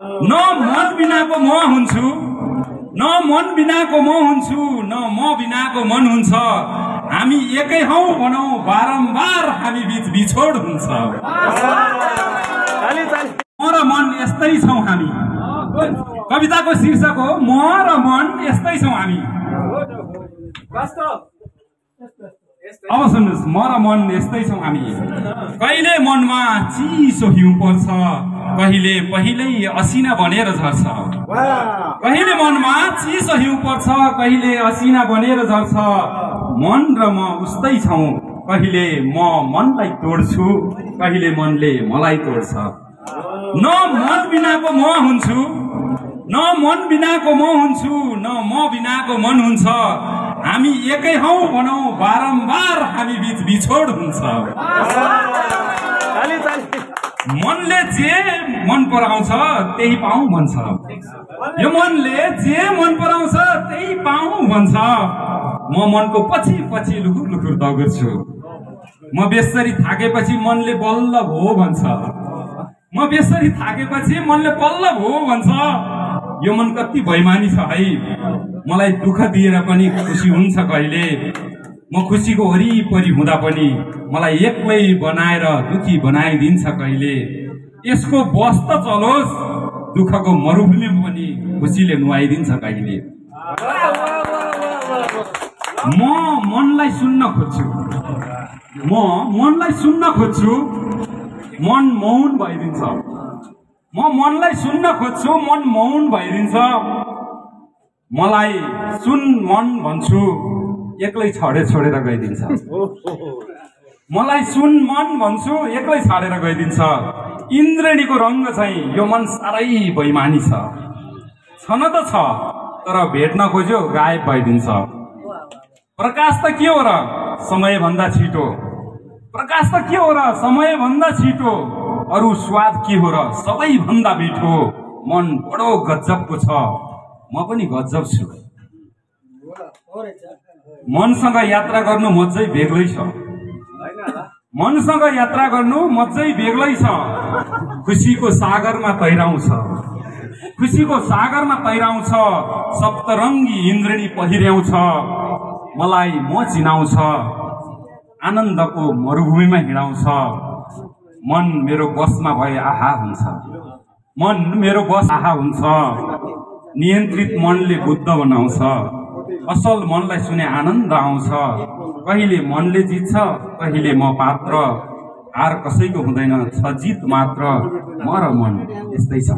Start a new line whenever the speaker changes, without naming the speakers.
न मन बिनाको म हुन्छु, न मन बिनाको म हुन्छु, न म बिनाको मन हुन्छ। हामी एकै हौ भनौं, बारम्बार हामी बीच बिछोड हुन्छ। म र मन यस्तै छौं हामी। कविताको शीर्षक हो म र मन यस्तै छौं हामी। अब सुन्नुस्, म र मन यस्तै छौं हामी। कहिले मनमा चिसो हिउँ पर्छ, कहिले पहिल्यै असिना बनेर झर्छ। कहिले मनमा चिसो हिउँ पर्छ, कहिले असिना बनेर झर्छ। मन र म उस्तै छौं, कहिले म मनलाई तोड्छु, कहिले मनले मलाई तोड्छ। न मन बिनाको म हुन्छु, न मन बिनाको म हुन्छु, न म बिनाको मन हुन्छ। हामी एकै हौ भनौं, बारम्बार हामी बीच बिछोड हुन्छ। मनले जे मन पराउँछ त्यही पाऊँ भन्छ। यो मनले जे मन पराउँछ त्यही पाऊँ भन्छ। म मनको पछि पछि लुकुर लुकुर दगुर्छु। म बेसरी थाकेपछि मनले बल्ल भो भन्छ। म बेसरी थाकेपछि मनले बल्ल भो भन्छ। यो मन कति बैमानी छ है, मलाई दुःख दिएर पनि खुसी हुन्छ कहिले। म खुसीको वरिपरि हुँदा पनि मलाई एक्लै बनाएर दुखी बनाइदिन्छ कहिले। यसको बस त चलोस्, दुःखको मरुभूमिमा पनि खुसीले नुहाइदिन्छ कहिले। म मनलाई सुन्न खोज्छु, म मनलाई सुन्न खोज्छु, मन मौन भइदिन्छ। म मनलाई सुन्न खोज्छु, मन मौन भइदिन्छ। मलाई सुन मन भन्छु, एक्लै छोडेर गइदिन्छ। मलाई सुन मन भन्छु, एक्लै छाडेर गइदिन्छ। इन्द्रेणीको रंग चाहिँ यो मन साह्रै बैमानी छ। छन त छ, तर भेट्न खोज्यो गायब भइदिन्छ। प्रकाश त के हो र समय भन्दा छिटो, प्रकाश त के हो र समय भन्दा छिटो। अरु स्वाद के हो र सबै भन्दा मिठो। मन बडो गजबको छ, म पनि गजब छु। मनसँग यात्रा गर्नु मजै बेग्लै छ, मनसँग यात्रा गर्नु मजै बेग्लै छ। खुसीको सागरमा तैराउँछ, खुसीको सागरमा तैराउँछ। सप्तरङ्गी इन्द्रेणी पहिर्याउँछ, मलाई म चिनाउँछ। आनन्दको मरुभूमिमा हिँडाउँछ। मन मेरो बसमा भए आहा हुन्छ, मन मेरो बस आहा हुन्छ। नियन्त्रित मनले बुद्ध बनाउँछ, असल मनलाई सुने आनन्द आउँछ। कहिले मनले जित्छ, कहिले म पात्र। हार कसैको हुँदैन, छ जित मात्र। म र मन यस्तै छ।